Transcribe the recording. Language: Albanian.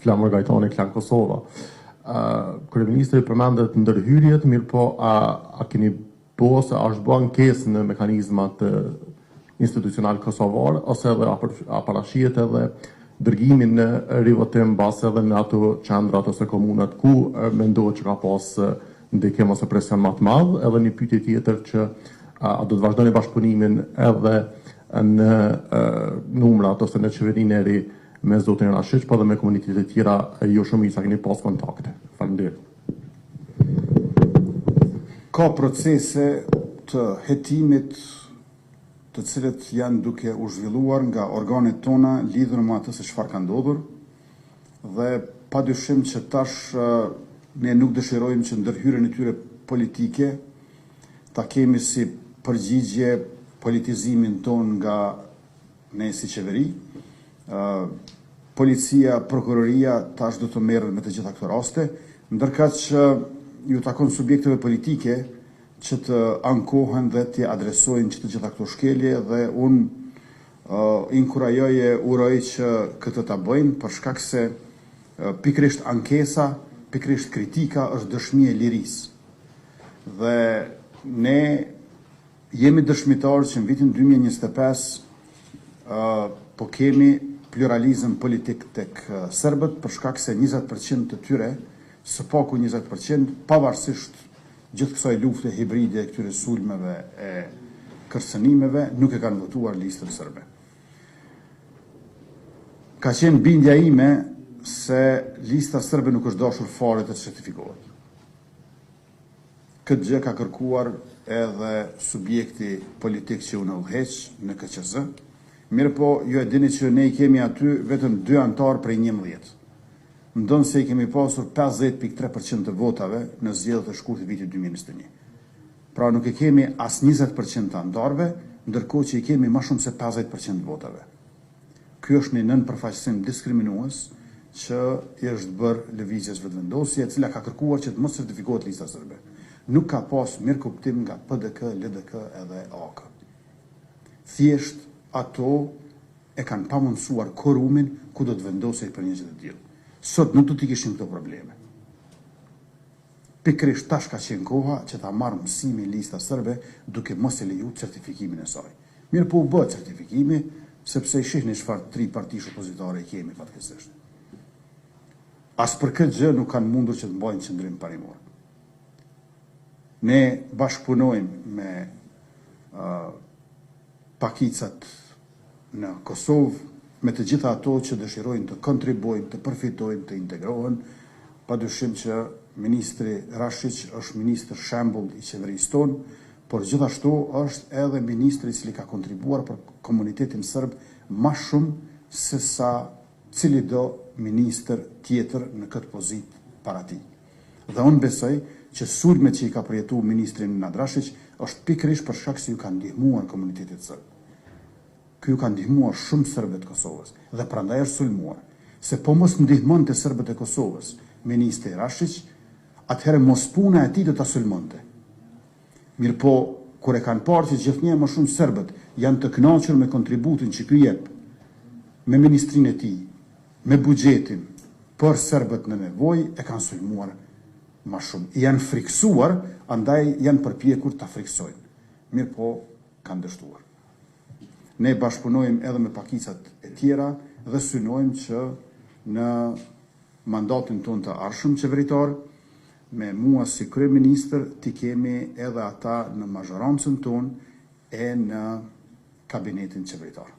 Flamur Gajtani, Klan Kosova. Kryeministri përmendët ndërhyrjet, mirëpo a, a keni bo ose a është bo ankesë në mekanizmat institucional kosovar, ose edhe a, për, a parashihet edhe dërgimin në rivotim mbase edhe në ato qendrat ose komunat ku mendohet që ka pas ndikim ose presion më të madh, edhe një pyetje tjetër që a do të vazhdoni bashkëpunimin edhe në numrat ose në qeverinë e re me zotin Rashiq, po edhe me komunitetet tjera jo shumica keni pas kontakte. Faleminderit. Ka procese të hetimit të cilët janë duke u zhvilluar nga organet tona lidhur me atë se çfarë ka ndodhur dhe pa dyshim që tash ne nuk dëshirojmë që ndërhyrjen e tyre politike ta kemi si përgjigje politizimin tonë nga ne si qeveri. Policia, prokuroria tash do të merren me të gjitha këto raste, ndërkaq ju takon subjekteve politike që të ankohen dhe t'i adresojnë që të gjitha këto shkelje dhe unë inkurajoj e uroj që këtë ta bëjnë për shkak se pikërisht ankesa, pikërisht kritika është dëshmi e lirisë. Dhe ne jemi dëshmitarë që në vitin 2025 po kemi pluralizëm politik tek serbët për shkak se 20% të tyre, së paku 20%, pavarësisht gjithë kësaj lufte hibride, këtyre sulmeve e kërcënimeve, nuk e kanë votuar listën serbe. Ka qenë bindja ime se lista serbe nuk është dashur fare të certifikohet. Këtë gjë ka kërkuar edhe subjekti politik që unë udhëheq në KQZ. Mirëpo, ju e dini që ne i kemi aty vetëm dy anëtarë prej 11. Ndonëse i kemi pasur 50.3% të votave në zgjedhjet e shkurtit vitit 2021. Pra nuk e kemi as 20% të anëtarëve, ndërkohë që i kemi më shumë se 50% të votave. Ky është një nënpërfaqësim diskriminues që i është bërë lëvizjes Vetëvendosje, e cila ka kërkuar që të mos certifikohet lista serbe. Nuk ka pas mirëkuptim nga PDK, LDK edhe AAK. Thjesht ato e kanë pamundësuar korumin ku do të vendosej për një gjë të tillë. Sot nuk do t'i kishim këto probleme. Pikërisht tash ka qenë koha që ta marrë mësimin lista serbe duke mos e leju certifikimin e saj. Mirëpo u bë certifikimi, sepse i shihni çfarë tri partish opozitare i kemi fatkeqësisht. As për këtë gjë nuk kanë mundur që të mbajnë qëndrim parimor. Ne bashkëpunojmë me uh, pakicat në Kosovë, me të gjitha ato që dëshirojnë të kontribuojnë, të përfitojnë, të integrohen, pa dyshim që ministri Rashiq është ministër shembull i qeverisë tonë, por gjithashtu është edhe ministri i cili ka kontribuar për komunitetin serb ma shumë se sa cilido ministër tjetër në këtë pozitë para tij. Dhe unë besoj që sulmet që i ka përjetu ministri Nenad Rashiq është pikërisht për shkak se ju ka ndihmuar komunitetit serb. Ky ju ka ndihmuar shumë serbëve të Kosovës dhe prandaj është sulmuar. Se po mos ndihmonte serbët e Kosovës ministri Rashiq, atëherë mospuna e tij do ta sulmonte. Mirëpo, kur e kanë parë që gjithnjë e më shumë serbët janë të kënaqur me kontributin që ky jep me ministrinë e tij, me buxhetin për serbët në nevojë, e kanë sulmuar ma shumë. I janë frikësuar, andaj janë përpjekur ta frikësojnë. Mirëpo, kanë dështuar. Ne bashkëpunojmë edhe me pakicat e tjera dhe synojmë që në mandatin tonë të ardhshëm qeveritar, me mua si kryeministër t'i kemi edhe ata në mazhorancën tonë e në kabinetin qeveritar.